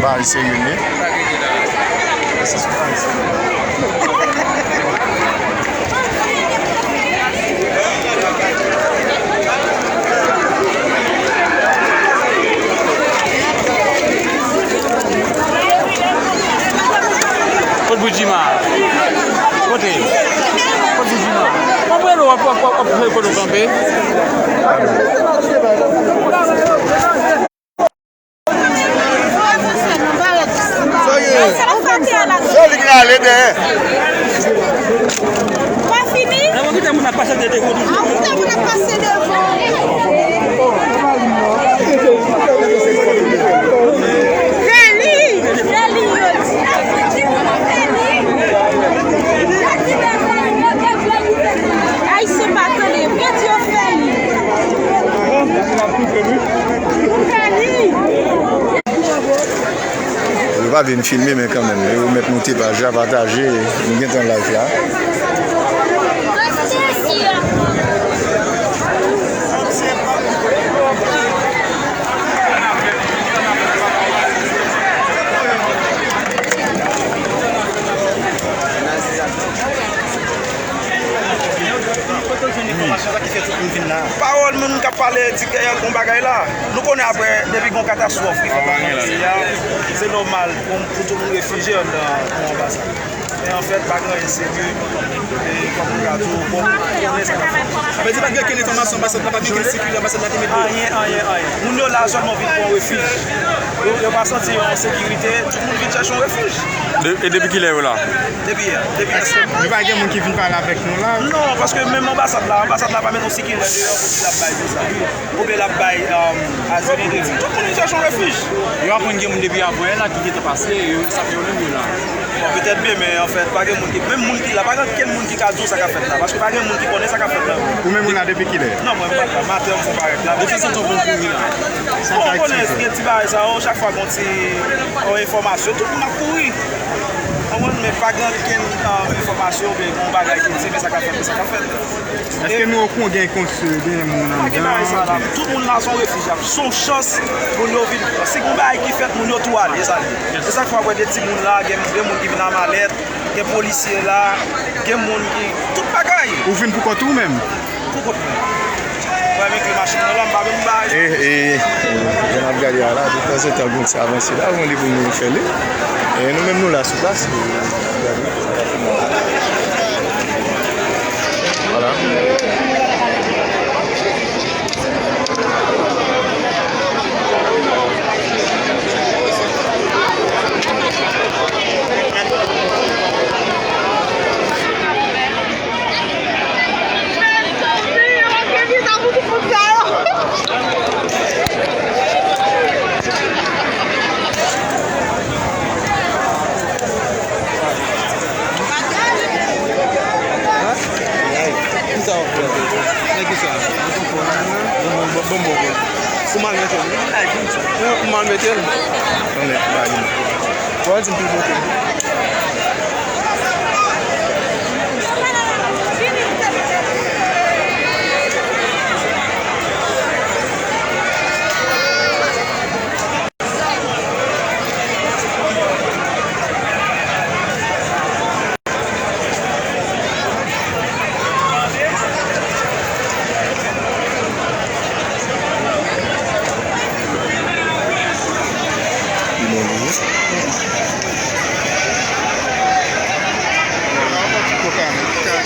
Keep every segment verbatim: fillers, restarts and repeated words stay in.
Ba, se youn, wi. Kot Boudjima? Kote? Kot Boudjima? Mwen wè l, w ap, w ap, w ap, w ap fè kote w kanpe. Sa li k rale dèyè. Pa fini? Nan, mwen kite moun ap pase de devan toujou. Ah, kite moun ap pase devan. Fè li! Fè li, yo di. Fè li! Ayisyen pa tande, yo di yo fè li. Fè li! Yo pa vle n filme, men kanmenm, yo mèt moute paj la, pataje, nou gentan live la. Pawòl moun k ap pale di ke yon bagay la. Nou konnen apre, depi gon katastwòf ki fèt nan peyi a, se nòmal pou, pou tout moun refijye anndan yon anbasad. Men anfèt, pa gen anyen serye, e, kòm moun ka di w, bon, konnen sa k ap fèt. Sa vle di pa gen okenn enfòmasyon anbasad la, pa gen okenn sekirite anbasad la te mete? Anyen, anyen, anyen. Moun yo la sèlman vin pran refij. Yo, yo pa santi yon sekirite, tout moun vin chèche yon refij. De, e depi kilè yo la? Depi yè, depi yè. Eske pa gen moun ki vin pale avèk nou la? Non, paske menm anbasad la, anbasad la pa met yon sikilè deyò pou di l ap bay viza. Oubyen l ap bay, um, azil politik. Tout moun vin chèche yon refij. Yo aprann gen moun depi avanyè la ki gentan pase, yo, sa fè yo menm yo la. Bon, petèt byen, men anfèt, pa gen moun ki, menm moun ki la, pa gen okenn moun ki ka di w sa k ap fèt la, paske pa gen moun ki konnen sa k ap fèt la. Ou menm ou la depi kilè? Non, mwen m pa t la. Maten, m fon parèt la. Ou te santi w bon kouri la? Bon, ou konnen, gen ti bagay sa yo, chak fwa gon ti, yon enfòmasyon, tout moun ap kouri. Konprann, men pa gen okenn, ah, enfòmasyon oubyen yon bagay ki di men sa k ap fèt, men sa k ap fèt. Èske nou okouran gen kons-, gen moun anndan? Pa gen bagay sa la. Tout moun la se yon refijye. Se yon chans moun yo vin. Si gen yon bagay ki fèt, moun yo tou ale, e sa l ye. Se sa k fè w wè gen timoun la, gen, gen moun ki vin a malèt, gen polisye la, gen moun ki, tout bagay. Ou vin pou kont ou menm? Pou kont mwen. Mwen menm ki machin nan la, m pa menm bay. E, e, jan n ap gade a la, detanzantan, gon ti avanse la, bon, li pou nou fè li. E nou menm, nou la sou plas, e, n ap gade. Vwala. Kisa w ap fè? Nèg kisa? Bon, bon, bon, bon, bon. Ou mal mete l? Ou mal mete l? Konnen, bagay. Bon, di m pi pote.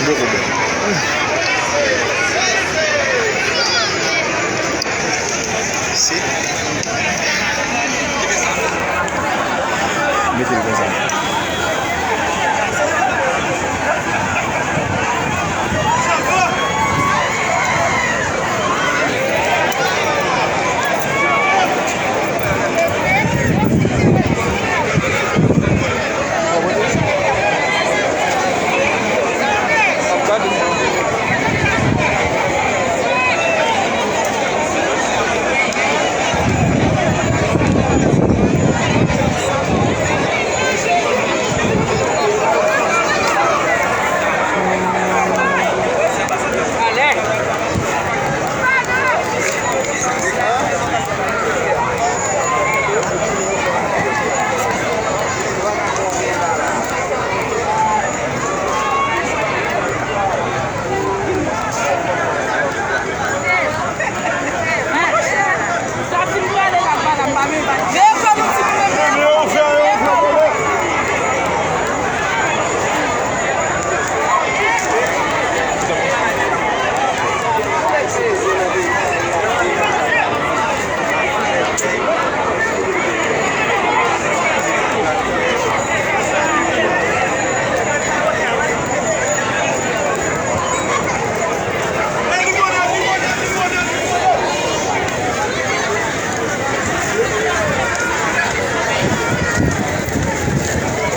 Gwo pwoblèm. Si. Mete l konsa.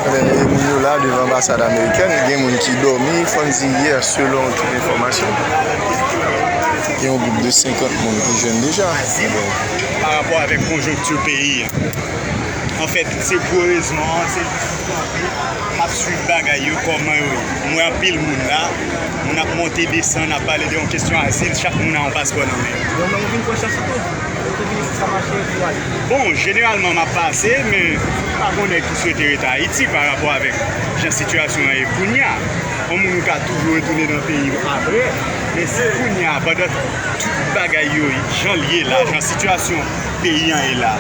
Ebyen, moun yo la devan anbasad amerikèn, gen moun ki dòmi, fò n di yè, selon tout enfòmasyon. Gen yon gwoup de senkant moun ki jwenn deja. Ebyen, pa rapò avèk konjonkti peyi a. Anfèt, se gwo rezon an, se jis pou kanpe, m ap swiv bagay yo, kòman yo ye. M wè anpil moun la, moun ap monte, desann, ap pale de yon kesyon azil, chak moun a yon paspò nan men. Yo menm ou vin pran chans ou tou. Ou tou vin isit sa mache pou ale. Bon, jeneralman, m ap pase, men pa gon nèg ki swete ret Ayiti pa rapò avèk jan sitiyasyon an ye kounye a. Yon moun ou ka toujou retounen nan peyi w apre, men si kounye a, pandan tout bagay yo jan l ye la, jan sitiyasyon peyi an ye la,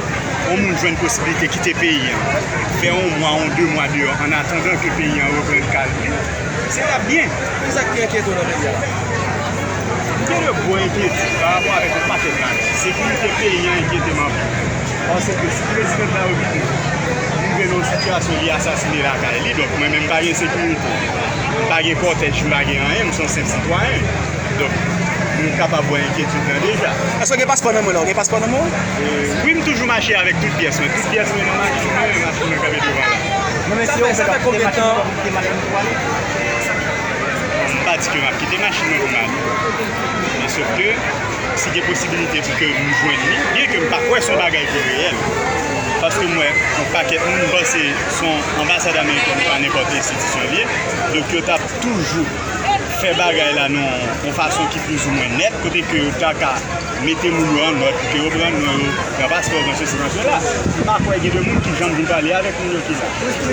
yon moun jwenn posiblite kite peyi an, fè yon mwa, yon de mwa deyò, an atandan ke peyi an reprann kalm li, se t ap byen. Kisa k pi enkyete w nan peyi a la? M gen de gwo enkyetid pa rapò avèk yon pakèt bagay. Sekirite peyi an enkyete m anpil. Paske si prezidan de la repiblik rive nan yon sitiyasyon li asasine lakay li, donk mwen menm m pa gen sekirite. M pa gen kòtèj, m pa gen anyen, m se yon senp sitwayen. Donk, nou kapab wè enkyetid lan deja. Èske w gen paspò nan men w la? Ou gen paspò nan men w? E, wi, m toujou mache avèk tout pyès mwen. Tout pyès mwen nan machin mwen, machin mwen kanpe devan la. Non, men si yo fè konbyen tan? M pa di ke m ap kite machin mwen pou m ale. Men sòf ke, si gen posibilite pou ke m jwenn li, byen ke m pa kwè se yon bagay ki reyèl. Paske m wè yon pakèt moun, m panse se yon anbasad amerikèn pa nenpòt enstitisyon li ye. Donk, yo t ap toujou fè bagay la nan yon fason ki plizoumwen nèt, kote ke yo ta ka mete moun yo an nòd, pou ke yo pran non yo, pran paspò, pran sesi, pran sela. M pa kwè gen de moun ki janm vin pale avèk moun yo ki la.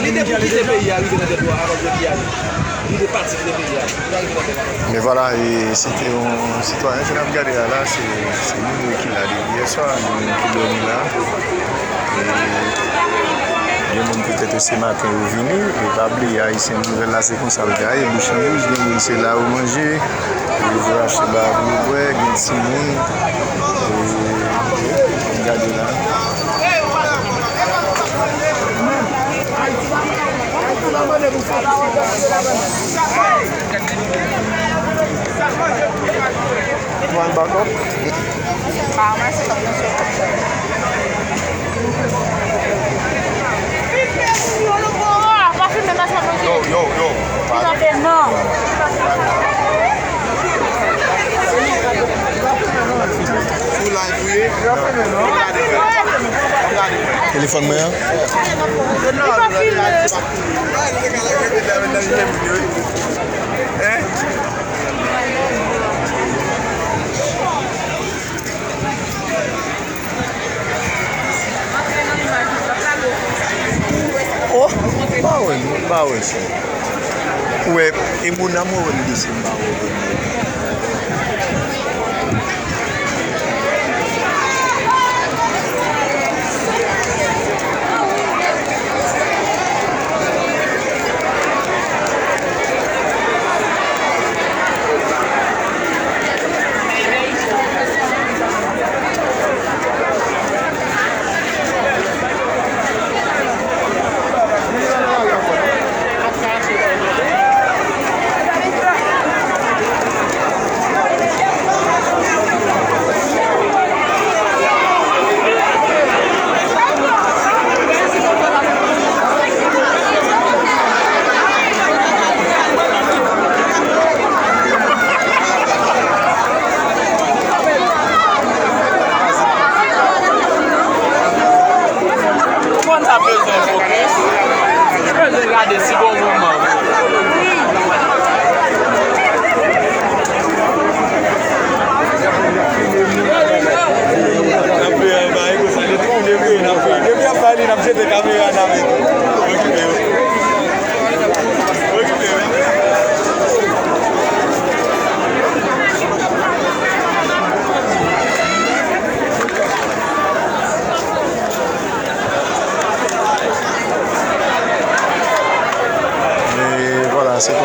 Lide pou kite peyi a rive nan tèt ou a, avan w di ale. Lide pati kite peyi a, ki rive nan tèt ou a. Men vwala, e, se te yon sitwayen ke n ap gade a la, se, se moun yo ki la depi yè swa, gen moun ki dòmi la. E gen moun petèt se maten yo vini, e pa bliye Ayisyen, nouvèl la se konsa l gaye, bouch an bouch, gen moun se la yo manje, yo voye achte bagay pou yo bwè, gen timoun, e gade la. One backup. Yo, yo, yo. Sou live ou ye? Telefòn mwen an? Hein? Oh, m pa wè, m pa wè sa. Ou wè, e moun nan mwen wè m desi m pa wè.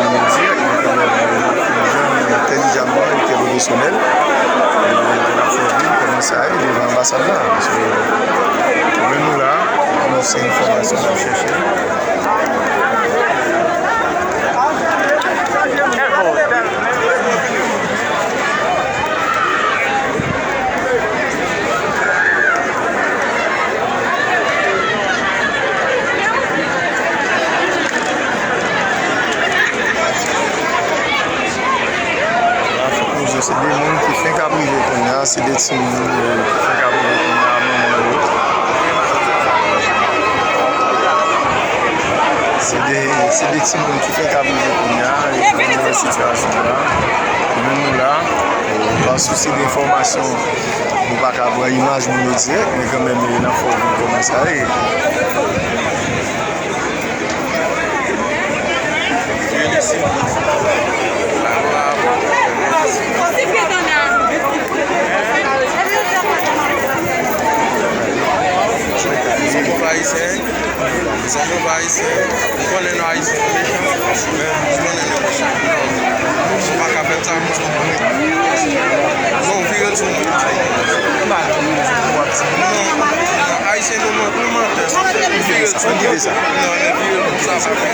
nou dirèk, nou kanmenm, nou entèlijamman, nou te pwofesyonèl. E n ap fè yon vin kòman sa ye devan anbasad la. Paske nou menm nou la, nou se enfòmasyon n ap chèche. Se de moun ki fenk ap rive kounye a, se de timoun ki fenk ap rive kounye a, manman yo. Se de, se de timoun ki fenk ap rive kounye a, e pou nou wè sitiyasyon la. Nou menm nou la, e, pa sousi de enfòmasyon, nou pa ka pran imaj moun yo dirèk, men kanmenm, e, n ap fè w vin kòman sa ye. Sanble w pa ayisyen, sanble w pa ayisyen. M konnen nou ayisyen mechan, men m konnen nou mechan. Non, ou pa ka fè m sa, m sou moun. Non, vire l sou moun. Non, ayisyen nou man-, nou mantè. Vire l sou moun. Non, vire l, sa pa fè.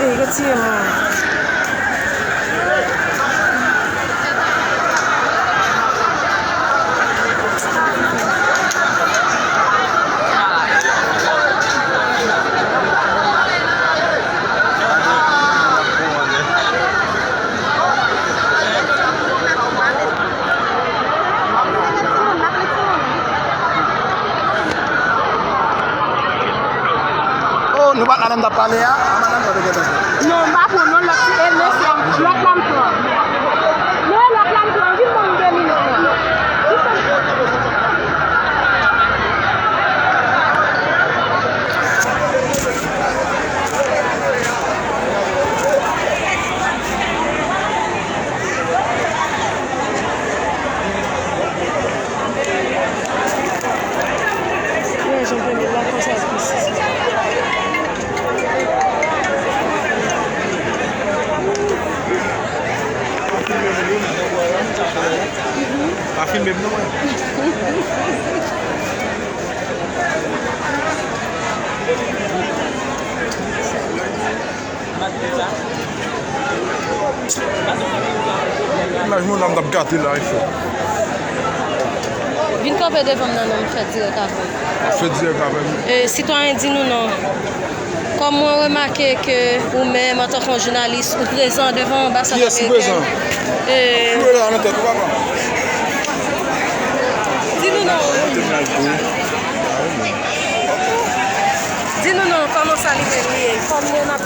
Ey, retire men w. Nou pa t la lè m t ap pale a, a madanm sa te gentan fè. Non, m pa pran non, lòt ti e mesye, lòt la m pran. Non, lòt la m pran, vin ban m de minit non. Pa filme m non, mwen. Imaj mwen la, m t ap gate la, e fò. Vin kanpe devan m nan, non, m fè dirèk avè w. Fè dirèk avè m. E, sitwayen, di nou non. Kòm mwen remake ke ou menm, antanke yon jounalis, ou prezan devan anbasad ameriken. Kiyès ki prezan? E, Flora nan tèt ou, papa. Di nou non. Di nou non, kòman sa li menm li ye? Kòm mwen, m ap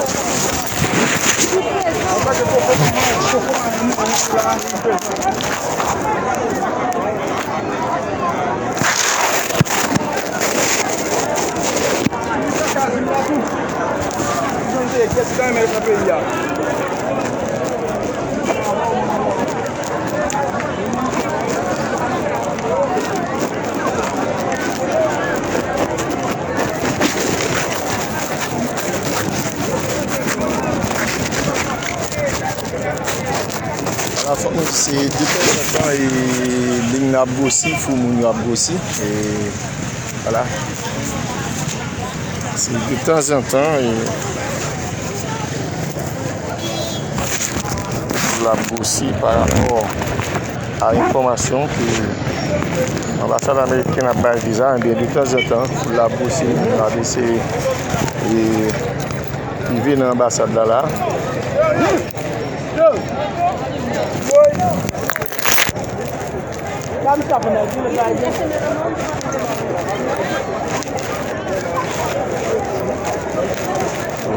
Ala, fòk nou di se detanzantan, e, liy nan ap gwosi, fou moun yo ap gwosi, e, vwala. Se detanzantan, e, l ap gwosi pa rapò a enfòmasyon ke anbasad ameriken ap bay viza, ebyen, detanzantan, l ap gwosi, l ap eseye, e, rive nan anbasad la, la. E,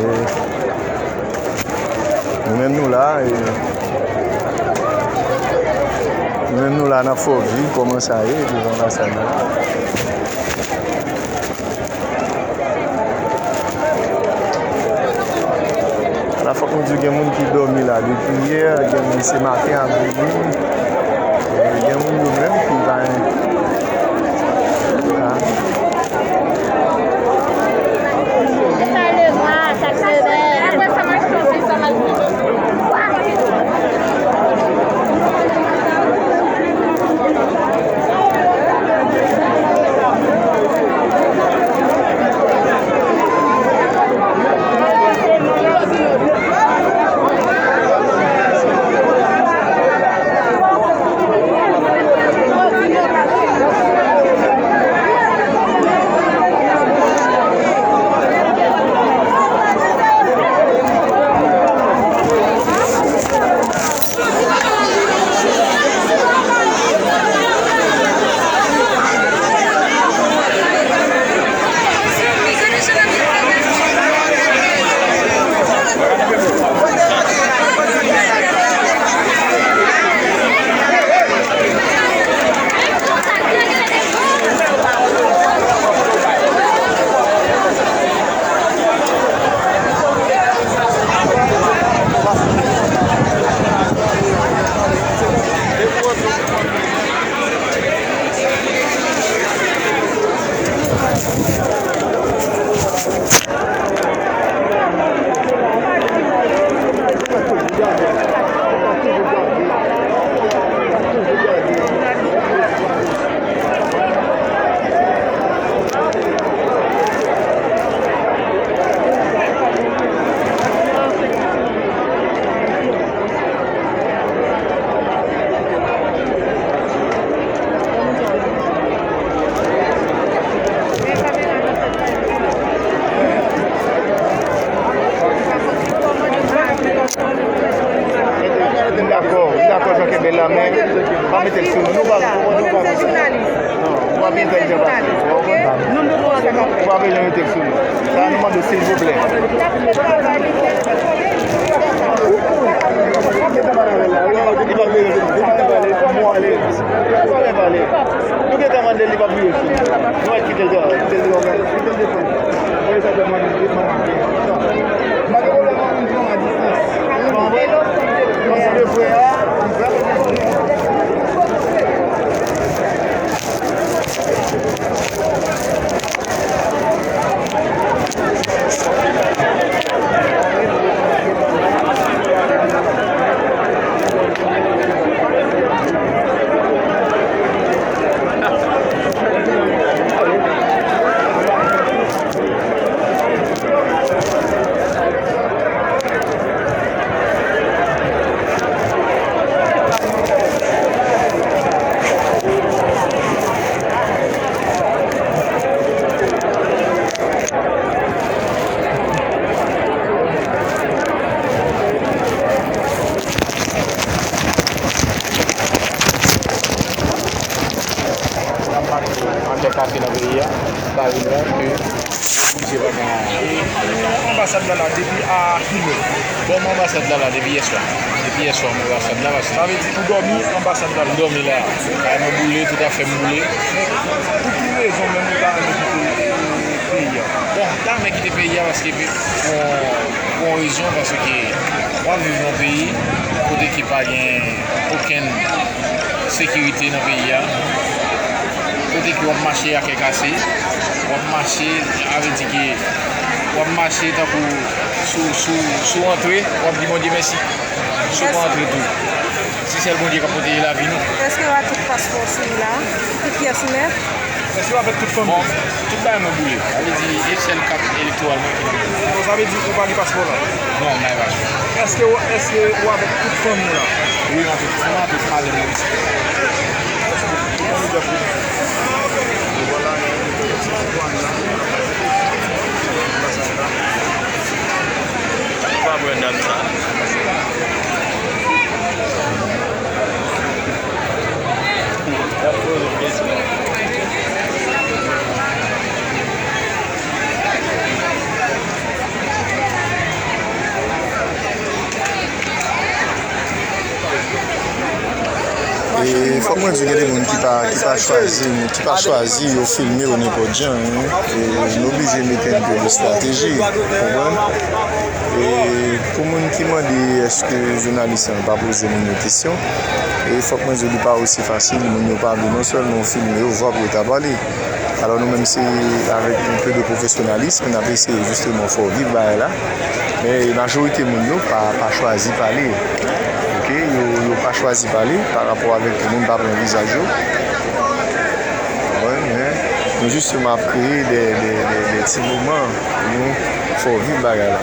nou menm nou la, e, nou menm nou la nan Fòvi, kòman sa ye, devan anbasad la. La, fòk nou di gen moun ki dòmi la depi yè, gen moun se maten ap vini, e gen moun yo menm ki pa. Ou pa bezwen rete sou nou. Sa nou mande w, silvouplè. Li pa bezwen rete, li pa bezwen pale. Li pa bezwen pale. Nou gentan mande l, li pa bezwen sou nou. Nou va kite l travay, kite l travay, kite l defann. Voye sa pou mande, mande. Mande w la, nou pran a distans. Mande w, mande w frè a. N ap mache antre kache nan peyi a, sa vin la ke oblije pa gen. Anbasad la la depi a kilè? Bon, m anbasad la la depi yèswa. Depi yèswa, m anbasad la, paske sa vle di ou dòmi anbasad la la? M dòmi la. Kay mwen boule, tout afè m boule. Men pou ki rezon menm ou ta renmen kite peyi a? Bon, m ta renmen kite peyi a paske pou, pou yon rezon, paske w ap viv nan yon peyi kote ki pa gen okenn sekirite nan peyi a, kote ke w ap mache a kè kase, w ap mache, sa vle di ke w ap mache tankou sou, sou, sou antre, w ap di Bondye mèsi. Sou pa antre tou. Se sèl Bondye k ap pwoteje lavi nou. Èske w a tout paspò sou ou la? Tout pyès ou nèt? Èske w avèk tout fanmi? Bon, tout bagay mwen boule. Sa vle di, e sèl kat elektoral mwen ki nan men mwen. Bon, sa vle di ou pa gen paspò la? Non, m pa gen paspò. Èske w, èske w avèk tout fanmi w la? Wi, m avèk, m avèk madanm mwen isi. Tout fanmi w la? Vwala, tout fanmi w la? Pa pran dam sa. E fòk mwen di, gen de moun ki pa, ki pa chwazi, ki pa chwazi yo filme yo nenpòt jan, hein. E nou oblije mete enpe de estrateji, konprann? E pou moun ki mande èske jounalis lan pa poze moun yo kesyon, e fòk mwen di li pa osi fasil, moun yo pa vle non sèlman w filme yo, vwa pou yo ta pale. Alò nou menm se avèk un peu de professionnalisme n ap eseye jisteman fè w viv bagay la. Men majorite moun yo pa, pa chwazi pale. Oke, yo, yo pa chwazi pale pa rapò avèk moun pa pran vizaj yo. Konprann, men nou jisteman ap kreye de, de, de, de ti moman pou nou fè w viv bagay la.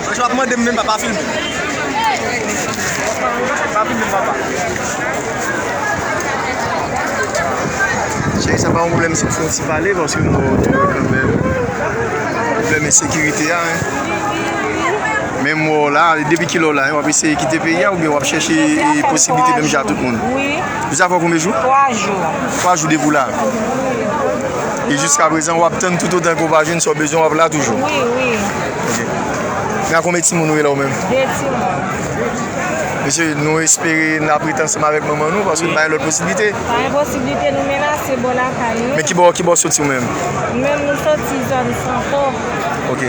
Anchè w ap mande m menm papa filme. Pa filme m papa. Cheri, sa pa yon pwoblèm si m fè yon ti pale, paske m wè w kanmenm. Pwoblèm ensekirite a, hein. Men m wè w la, depi kilè w la, hein, w ap eseye kite peyi a oubyen w ap chèche, e, posiblite menm jan ak tout moun? Wi. Visa fè w konbyen jou? Twa jou. Twa jou depi w la. E jiska prezan, w ap tann toutotan ke w pa jwenn sa w bezwen, w ap la toujou? Wi, wi. Ok. Gen konbyen timoun ou gen la ou menm? De timoun. Mesye, nou espere n ap rete ansanm avèk manman nou, paske n pa gen lòt posiblite. Pa gen posiblite, nou menase bò lakay nou. Men ki bò, ki bò w soti ou menm? Nou menm, nou soti zòn Sanfò. Ok.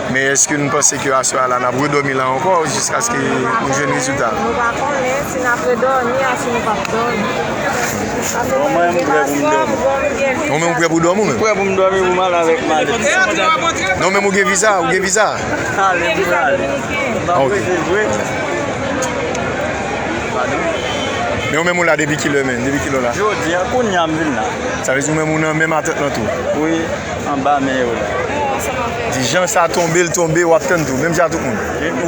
Men èske nou panse ke aswè a la n ap redòmi la ankò jiskaske nou jwenn rezilta? Nou pa konnen si n ap redòmi a si nou p ap dòmi. Paske mwen gen paspò, mwen gen viza. Ou menm ou prè pou dòmi ou menm? Prè pou m dòmi pou m ale avèk malèt. Non, men ou gen viza, ou gen viza? Ale, m prale. M pa prese vre. Pardon? Men ou menm ou la depi kilè, men? Depi kilè w la? Jodi a, kounye a m vin la. Sa vle di ou menm ou nan menm atant lan tou? Wi, anba men yo la. Di jan sa tonbe, l tonbe, w ap tann tou, menm jan tout moun.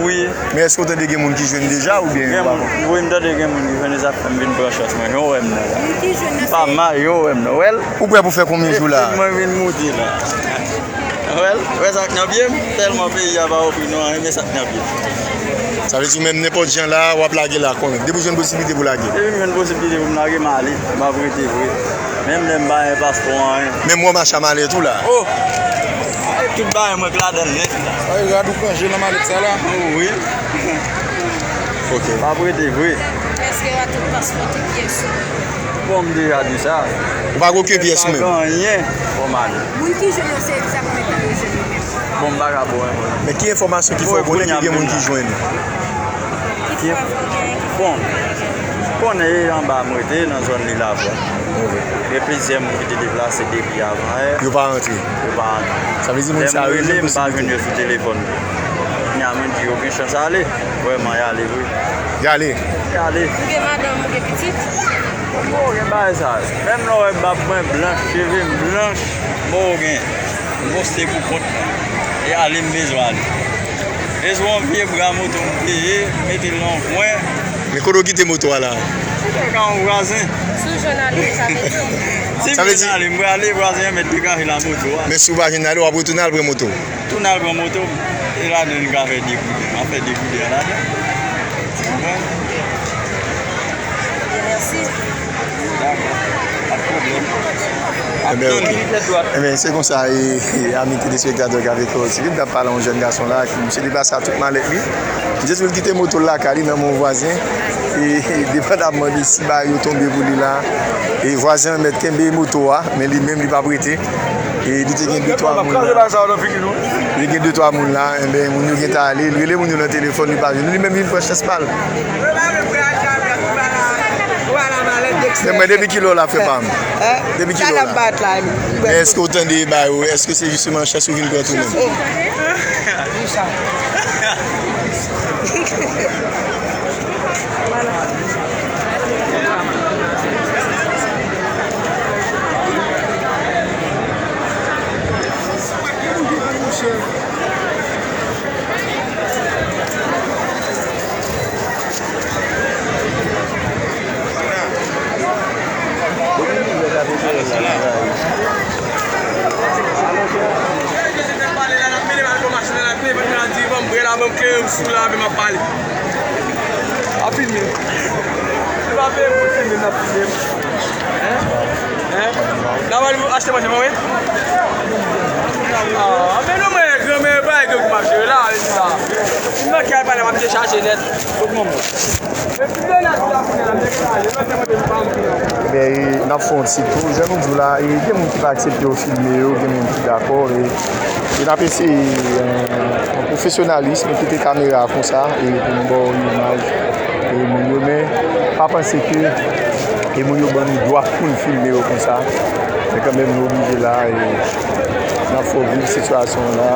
Wi. Men èske w tande gen moun ki jwenn deja oubyen ou pa konn? Wi, m tande gen moun ki jwenn, e sa k fè m vin pran chans mwen. Jan w wè m nan la. M pa mal, jan w wè m nan. Wè l? Ou prè pou fè konbyen jou la? Mwen vin moute la. Wè l, wè sa k nan pye m? Tèlman peyi a pa ofri nou anyen, men sa k nan pye m. Sa vle di ou menm nenpòt jan la, w ap lage la, konbyen? Depi w jwenn posiblite pou lage? Depi m jwenn posiblite pou m lage, m ale, m ap rete vre. Menm lè m pa gen paspò anyen. Menm w mache a malèt ou la? Oh! Tout bagay mwen k ladan l nèt la. Ay, rad ou pran je nan malèt sa la? Oh, wi. Ok. M ap rete vre. Èske w a tout paspò, tout pyès ou? Bon, m deja di sa. Ou pa gen okenn pyès ou menm? Pa gen anyen. Bon, m ale. Moun ki jwenn yo, se egzakteman yo jwenn yo menm. Bon, m pa ka ba w enfòmasyon. Men ki enfòmasyon ki fè w konnen ke gen moun ki jwenn? Ki fè w konnen? Bon, ou konnen e anba m rete nan zòn Lil Avwa. Ok. Gen plizyè moun ki te deplase depi avan yè. Yo pa rantre? Yo pa rantre. Sa vle di moun sa yo, yo jwenn posiblite? Lè m rele, m pa jwenn yo sou telefòn. Kounye a mwen di yo gen chans ale. Vrèman, y ale vre. Y ale? Y ale. Ou gen madanm, ou gen pitit? Bon, gen bagay sa. Menm lè w wè bab mwen blanch, cheve m blanch, bon, ou gen. Bon, se pou kont mwen. E ale m bezwen ale. Bezwen yon vye bra moto m peye, m mete l nan yon kwen. Men kote w kite moto a la? Nan kay yon vwazen. Si w jwenn ale, sa vle di? Si m jwenn ale, m prale, vwazen an mèt degaje lamoto a. Men si w pa jwenn ale, w ap retounen al pran moto w? Tounen al pran moto m. E ladan l ka fè degouden. M ap fè degouden an ladan. Ou konprann? Mèsi. Dakò. Pa t pwoblèm. Enben, ok. Enben, se konsa, e, e, ami telespektatè Kafé Kreyòl T V, m t ap pale a yon jèn gason la, ki misye deplase ak tout malèt li. Misye di l kite moto l lakay li nan men yon vwazen. E, e, depandamman de si bagay yo tonbe pou li la, e vwazen an mèt kenbe moto a, men li menm li p ap rete. E li te gen de twa moun la. Li gen de twa moun la, enben, moun yo gentan ale. Li rele moun yo nan telefòn, li pa jwenn. Li menm vin pran chans pa l. Men mwen, depi kilè w la, frè pa m? Depi kilè w la? Men èske w tande ba yo? Èske se jisteman chans ou vin pran tou menm? Ap filme. Se pa peye pou filme, n ap filme. Hein? Hein? N ap al achte manje, mwen, wi. Ah, men nou, mwen, granmè, pa gen pou m ap jere la, e sa. M nan kay pale, m ap dechaje nèt. Kot manman? Ebyen, e, n ap fè yon ti tou. Jan nou di w la, e, gen moun ki pa aksepte yo filme yo, gen moun ki dakò, e, e n ap eseye, e, an pwofesyonalis, nou kite kamera a konsa, e, pou nou ba w imaj, e, moun yo, men pa panse ke, e, moun yo ban nou dwa pou n filme yo konsa. Men kanmenm, nou oblije la, e, n ap fè w viv sitiyasyon an la.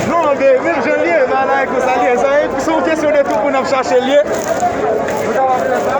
Non, men menm jan l ye, bagay la e konsa l ye. Sa e, se yon kesyon de tout moun ap chache l ye. Nou kapab fè sa.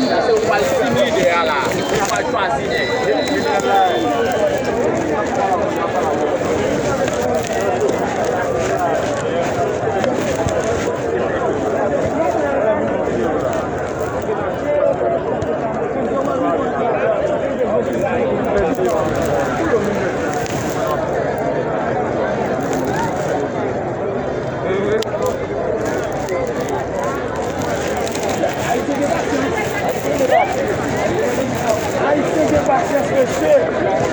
Sa se ou pral fini de a la. Ou pral chwazi de. Ayisyen gen pasyans, mesye.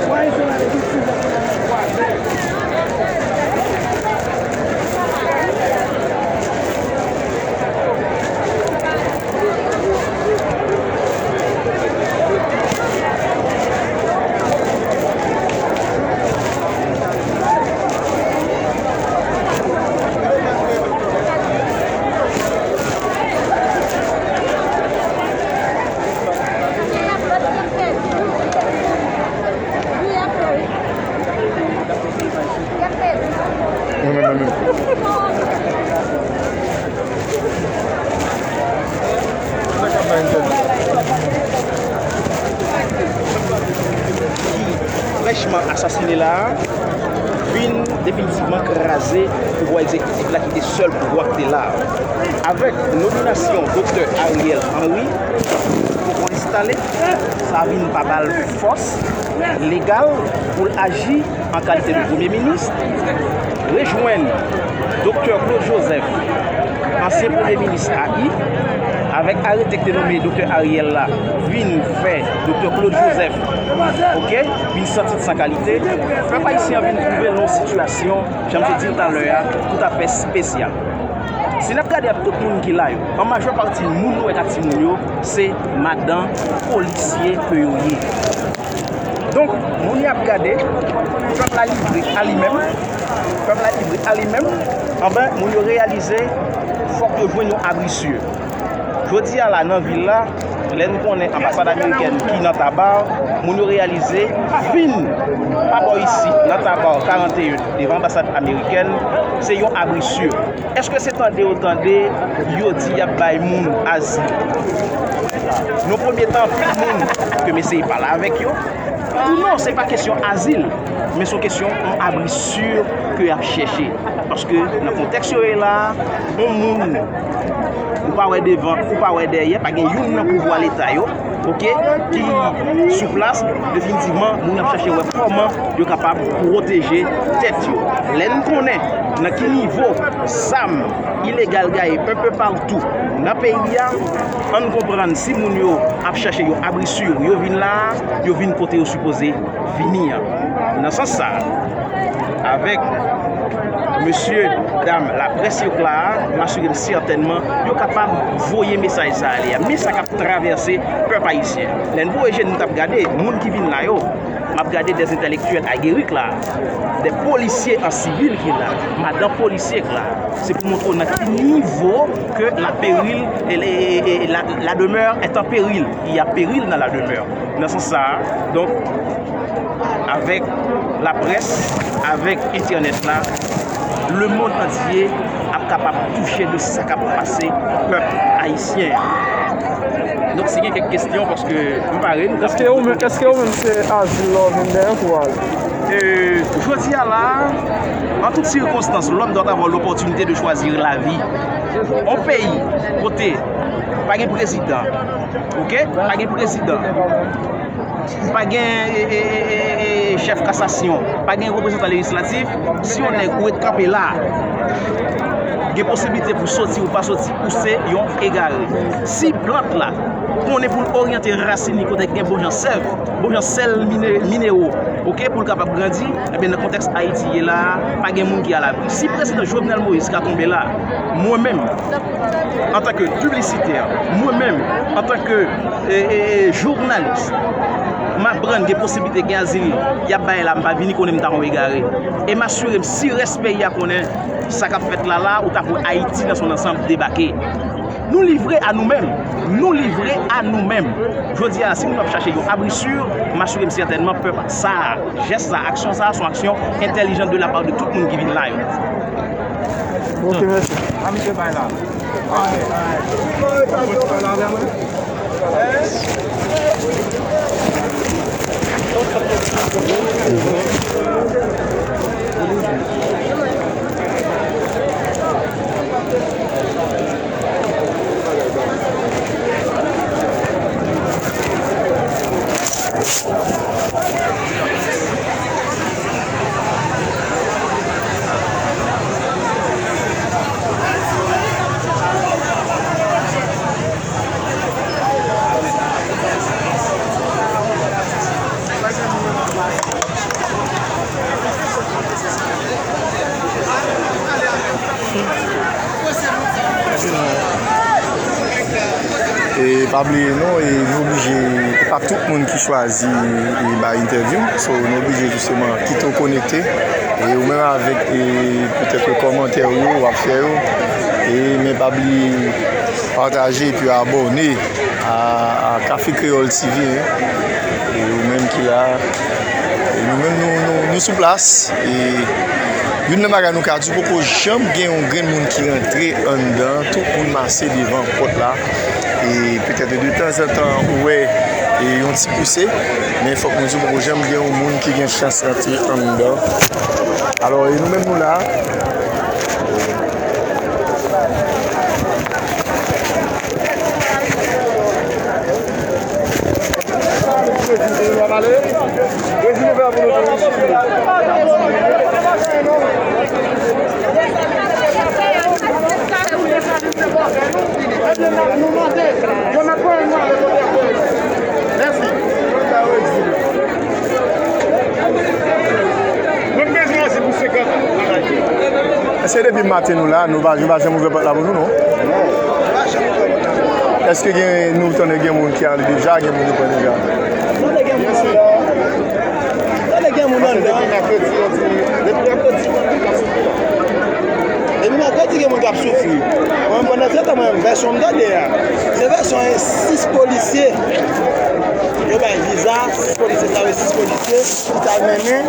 Mwen, Ayisyen, nan legliz, si zòt nan kwaze. Frèchman asasine la a vin definitivman kraze pouvwa egzekitif la ki te sèl pouvwa ki te la a. Avèk nominasyon Doktè Ariel Henry pou enstale, sa vin pa ba l fòs legal pou l aji an kalite de premye minis, rejwenn Doktè Claude Joseph, ansyen premye minis A I, avèk arete ki te nonmen Doktè Ariel la, vin fè Doktè Claude Joseph, oke, vin san tit san kalite. Pèp ayisyen an vin twouve l nan yon sitiyasyon, jan m te di l talè a, toutafè espesyal. Si n ap gade ant tout moun ki la yo, an majè pati moun nou wè k ak timoun yo, se madan polisye ke yo ye. Donk, moun y ap gade, pèp la livre a li menm, pèp la livre a li menm, anben, moun yo reyalize fòk yo jwenn yon abri si. Jodi a la, nan vil la, lè n konnen anbasad amerikèn ki nan Taba, moun yo reyalize vin pa bò isi, nan Taba karanneyèn, devan anbasad amerikèn, se yon abri si. Èske se tande w tande yo di y ap bay moun azil? Nan premye tan, anpil moun ke m eseye pale avèk yo, yo di non, se pa kesyon azil, men se yon kesyon yon abri si ke y ap chèche. Paske nan kontèks yo ye la a, yon moun ou pa wè devan, ou pa wè dèyè, pa gen youn nan pouvwa leta yo, oke, ki sou plas, definitivman, moun ap chache wè kòman yo kapab pwoteje tèt yo. Lè n konnen nan ki nivo zam ilegal gaye enpe patou nan peyi a, ann konprann si moun yo ap chache yon abri si, yo vin la a, yo vin kote yo sipoze vini an. Nan sans sa a, avèk mesye, dam laprès yo k la a, m asire m sètènman yo kapab voye mesaj sa a ale a. Men sa k ap travèse pèp ayisyen. Lè n voye je n, nou t ap gade moun ki vin la yo, m ap gade dè entèlektyèl ageri k la, dè polisye an sivil ki la, madan polisye k la. Se pou montre w nan ki nivo ke la péril, e, e, e, la, la demeure est en péril. Il y a péril dans la demeure. Nan sans sa a, donk, avèk laprès, avèk entènèt la, lemonn antye ap kapab touche de sa k ap pase pèp ayisyen an. Donk, si gen kèk kestyon, paske m pare, nou Èske ou menm, èske ou menm se azil la w vin dèyè tou al? Euh, jodi a la, en toute circonstance, l'homme doit avoir l'opportunité de choisir la vie. On peyi kote pa gen prezidan, oke? Pa gen prezidan. Pa gen, e, e, e, e, e, chèf kasasyon, pa gen reprezantan lejislatif, si yon nèg ou ret kanpe la, gen posiblite pou soti ou pa soti, ou se yon egare. Si plant la konnen pou l oryante rasin li kote gen bon jan sèv, bon jan sèl mine-, minewo, oke, pou l kapab grandi, ebyen, nan kontèks Ayiti ye la a, pa gen moun ki alabri. Si prezidan Jovenel Moïse ka tonbe la, mwen menm, antanke piblisitè, mwen menm, antanke, e, e, e, jounalis, m aprann gen posiblite gen azil, y ap bay la, m pa vini konnen m ta yon egare. E m asire m, si rès peyi a konnen sa k ap fèt la la, ou t ap wè Ayiti nan son ansanm debake. Nou livre a nou menm. Nou livre a nou menm. Jodi a, si moun ap chache yon abri si, m asire m sètènman pèp sa a, jès sa, aksyon sa, se yon aksyon entèlijan de la part de tout moun ki vin la yo. Ok, mèsi. A misye bay la. E pa bliye non, e nou oblije, e pa tout moun ki chwazi, e, bay entèvyou. So, nou oblije jisteman kite w konekte. E ou menm avèk, e, petèt kòmantè w yo, w ap fè yo. E, men pa bliye pataje epi abòne a, a Café Créole T V, hein. E ou menm ki la, e nou menm nou, nou, nou sou plas. E youn nan bagay nou ka di, poko janm gen yon grenn moun ki rantre anndan, tout moun mache devan pòt la. E petèt de tanzantan ou wè, e yon ti pouse, men fòk nou di poko janm gen yon moun ki gen chans rantre anndan. Alò, e nou menm nou la. Mwen bezwen ansi pou senkant. Se depi maten nou la, nou pa, yo pa janm ouvè pòt la pou nou, non. Èske gen, nou tande gen moun ki ale deja, gen moun ki pran deja? Tande gen moun anlè. Tande gen moun anlè. Depi mèkredi, yo di, depi mèkredi, moun ki ap soufri la. Depi mèkredi, gen moun k ap soufri. Mwen, pandan se tan, mwen, vèsyon m tande a, se vèsyon e sis polisye yo bay viza, sis polisye, sa vle sis polisye ki t al mennen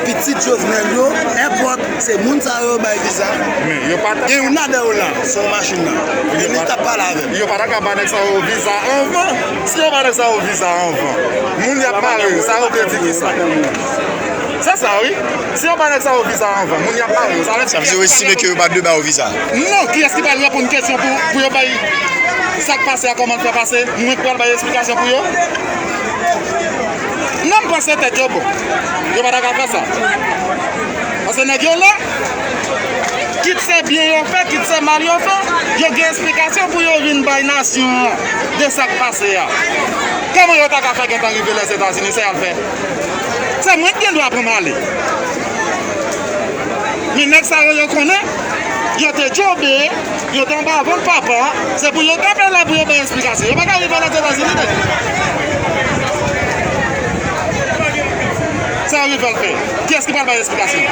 pitit Jovenel yo, enpòt, se moun sa yo bay viza. Men yo pa t gen youn ladan yo la, sou machin nan. E li t ap pale avè m. Yo pa ta ka ba nèg sa yo viza anvan. Si yo ba nèg sa yo viza anvan, moun y ap mare yo, sa yo vle di ki sa? Se sa, wi. Si yo ba nèg sa yo viza anvan, moun y ap mare yo, sa vle di ki? Sa vle di yo estime ke yo pa dwe ba yo viza. Non, kiyès ki pral reponn kesyon pou, pou yo bay sa k pase a, kòman l fè pase? Mwen k pral bay esplikasyon pou yo? Non, m panse tèt yo bon. Yo pa ta ka fè sa. Paske nèg yo la, kit se byen yo fè, kit se mal yo fè, yo gen esplikasyon pou yo vin bay nasyon an de sa k pase a. Kòman yo ta ka fè gentan rive Lèzetazini, sa y al fè? Se mwen ki gen dwa pou m ale. Men nèg sa yo, yo konnen, yo te djobe, yo te anba vant papa, se pou yo kanpe la pou yo bay esplikasyon. Yo pa ka rive Lèzetazini, tande. Sa yo rive al fè? Kiyès ki pral bay esplikasyon?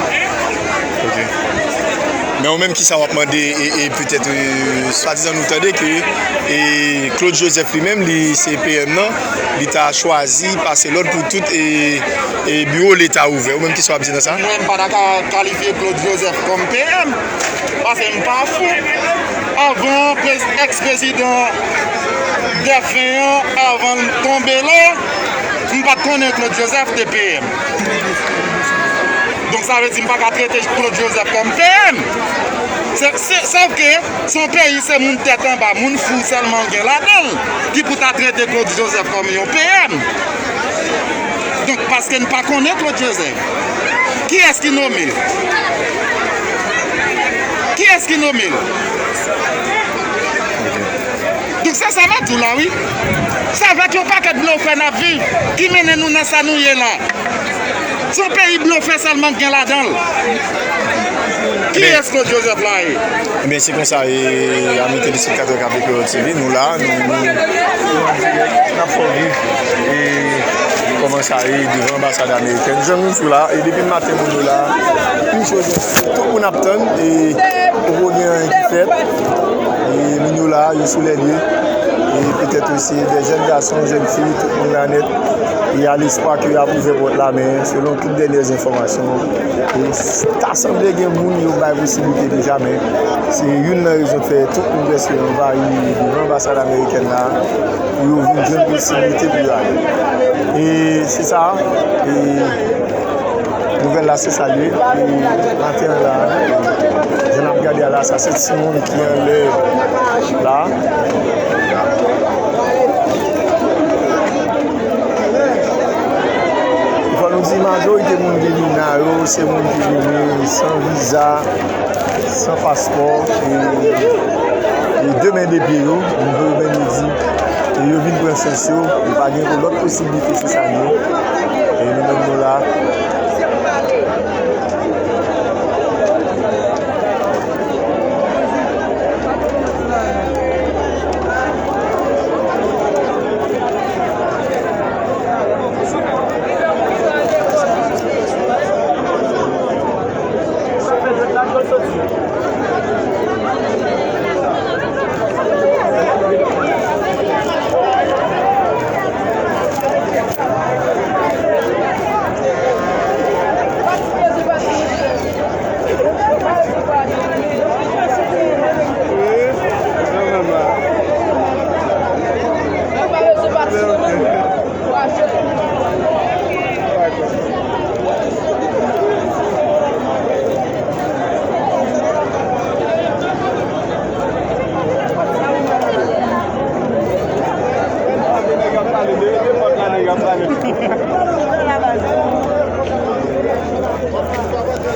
Ok. Men ou menm, kisa w ap mande, e, e petèt, e, swadizan nou tande ke, e, Claude Joseph li menm, li se P M nan, li ta chwazi pase lòd pou tout, e, e, biwo Leta ouvè. Ou menm, kisa w ap di nan sa? Mwen, m pa ta ka kalifye Claude Joseph kòm P M, paske m pa fou. Avan prez-, èks-prezidan dèfen an, avan l tonbe la, m pa t konnen Claude Joseph te P M. Donk, sa vle di m pa ka trete Claude Joseph kòm P M. Se, se, sòf ke se yon peyi, se moun tèt anba, moun fou sèlman gen ladan l, ki pou ta trete Claude Joseph kòm yon P M. Donk, paske n pa konnen Claude Joseph, kiyès ki nome l? Kiyès ki nome l? Donk, se sa m ap di w la, wi. Se avèk yon pakèt blofè n ap viv ki mennen nou nan sa nou ye la. Se yon peyi blofè sèlman k gen ladan l. Kiyès Claude Joseph la ye? Ebyen, se konsa, e, ami telespektatè K P Creole T V, nou la, nou, nou, nou an dirèk, n ap fè w viv, e, kòman sa ye devan anbasad amerikèn. Jan nou sou la, e depi maten moun yo la, yon choz, tout moun ap tann, e poko gen anyen ki fèt. E moun yo la, yo sou lè lye. E petèt osi, de jèn gason, jèn fi, tout moun la nèt. E a lespwa ke y ap ouvè pòt la, men selon tout dènyè enfòmasyon, e ta sanble gen moun yo bay posiblite deja, men se youn nan rezon k fè tout moun prèske anvayi devan anbasad amerikèn la, pou yo vin jwenn posiblite pou yo ale. E se sa, e nouvèl la se sa l ye. E maten an la, jan n ap gade a la, sa se timoun ki anlè la. Fò nou di majorite moun ki vini la yo, se moun ki vini san viza, san paspò, e, e de men de pye yo, nou vle yo menm yo di, e yo vin pran chans yo, yo pa gen lòt posiblite, se sa l ye. E nou menm nou la.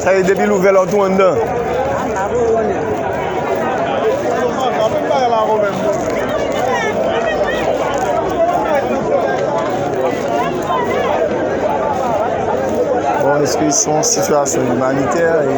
Sa ye, depi l ouvè la, w tou anndan. Bon, èske se yon sitiyasyon imanitè e,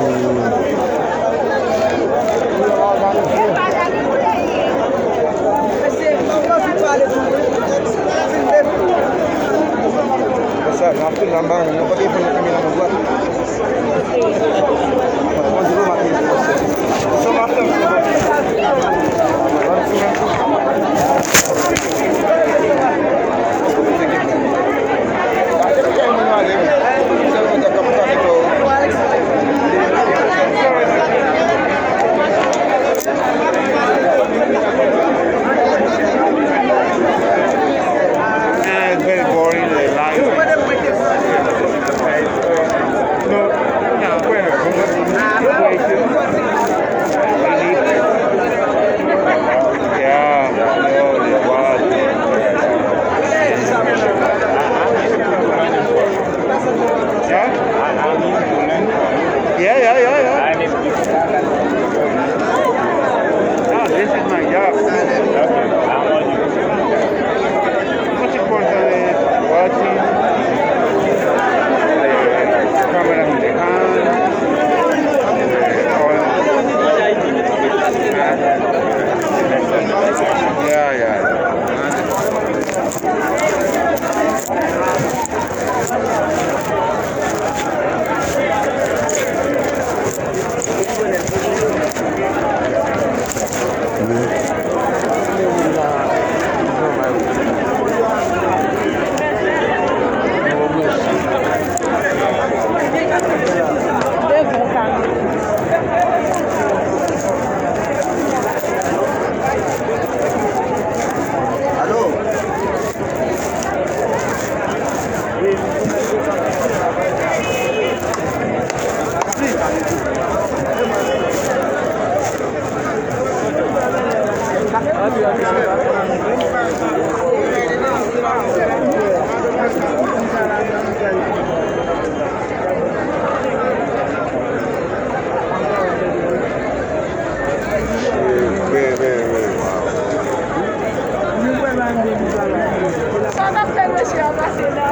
Sa n ap fè mesye a pase la?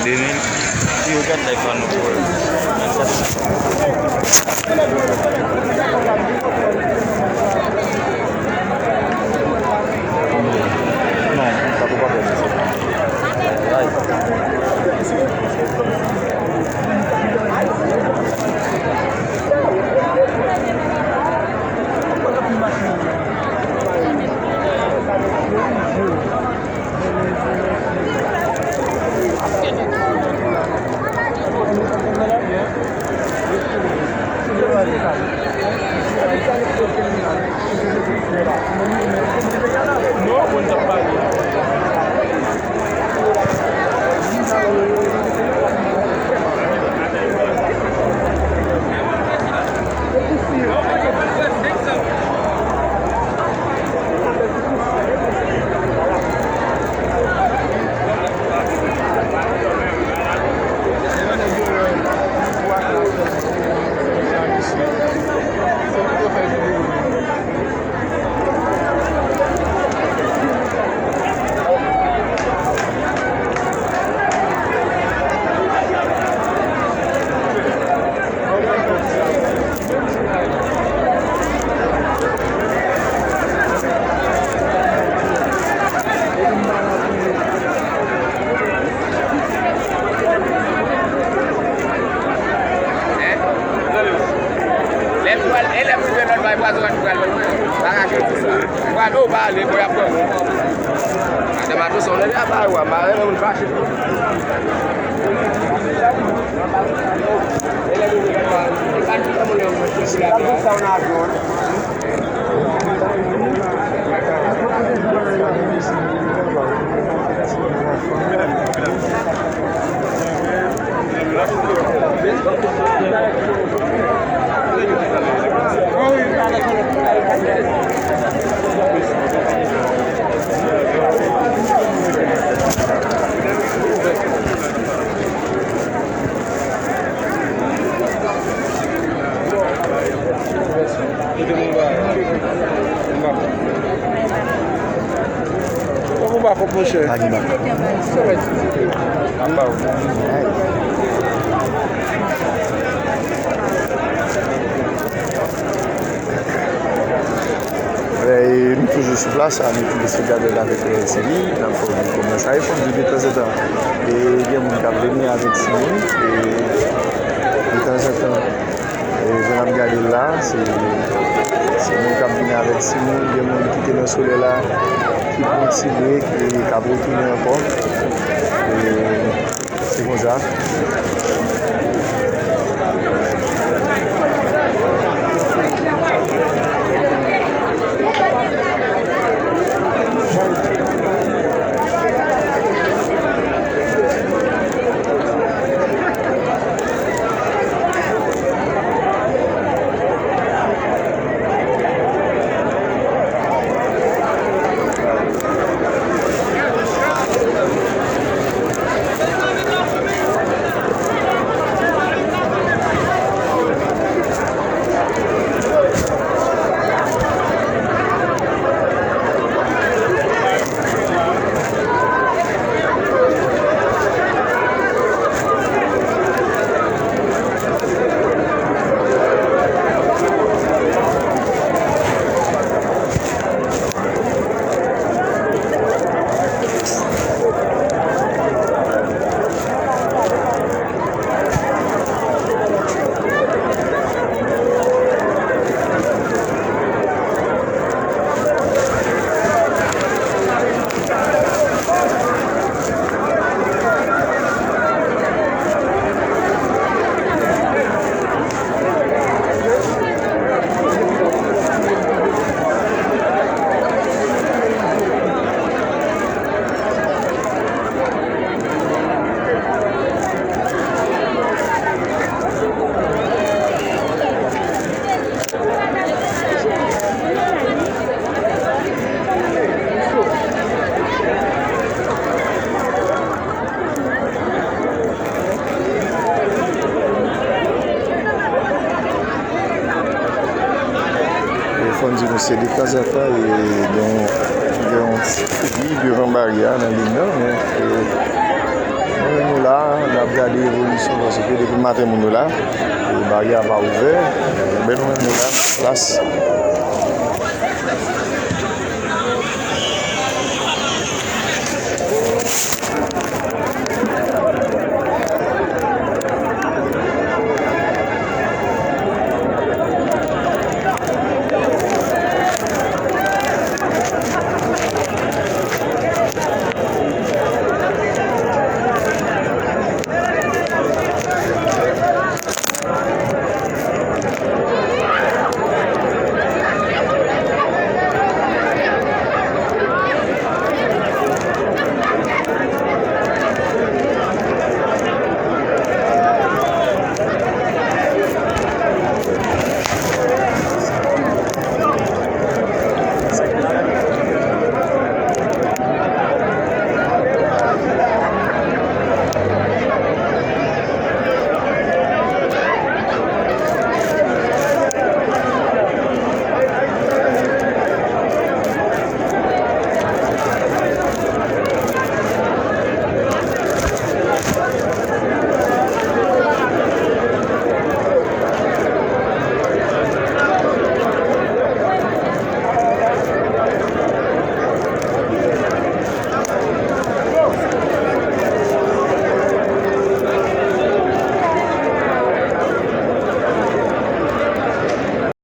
Demen, si yo gad live la, nou pou wè. Non, sa pou pa fè mesye. Lè m pral, e lè m rive lòt bay pwazo an pral ban mwen. Pa rache tout sa. Pral, o, pa ale, bon, y ap pran. Madan Mato, se yon nèg la, pa wè, m pa renmen moun fache. E lè m rive lòt bay, e pa tout moun yo mwen. Sa m tout sa w nan avyon an. Mete mwen ba. Mwen ba. Ou pa kòb, monchè. Pa gen bak. Sa va di. Apa ou. E, nou toujou sou plas la, nou toujou sou gade l avèk, e, timoun, n ap fè yon ti kòmantè. Sa e fò m di detanzantan, e, gen moun k ap vini avèk timoun, e, detanzantan, e, jan n ap gade l la, se, se moun k ap vini avèk timoun, gen moun ki te nan solèy la, ki pran ti brek, e k ap retounen ankò. E, Se konsa. Konn di nou se detanzantan e gen yon, gen yon fi devan baryè a nan liy nan, men e, nou menm nou la, n ap gade evolisyon, paske depi maten moun yo la, e baryè a pa ouvè, men nou menm nou la, nan plas.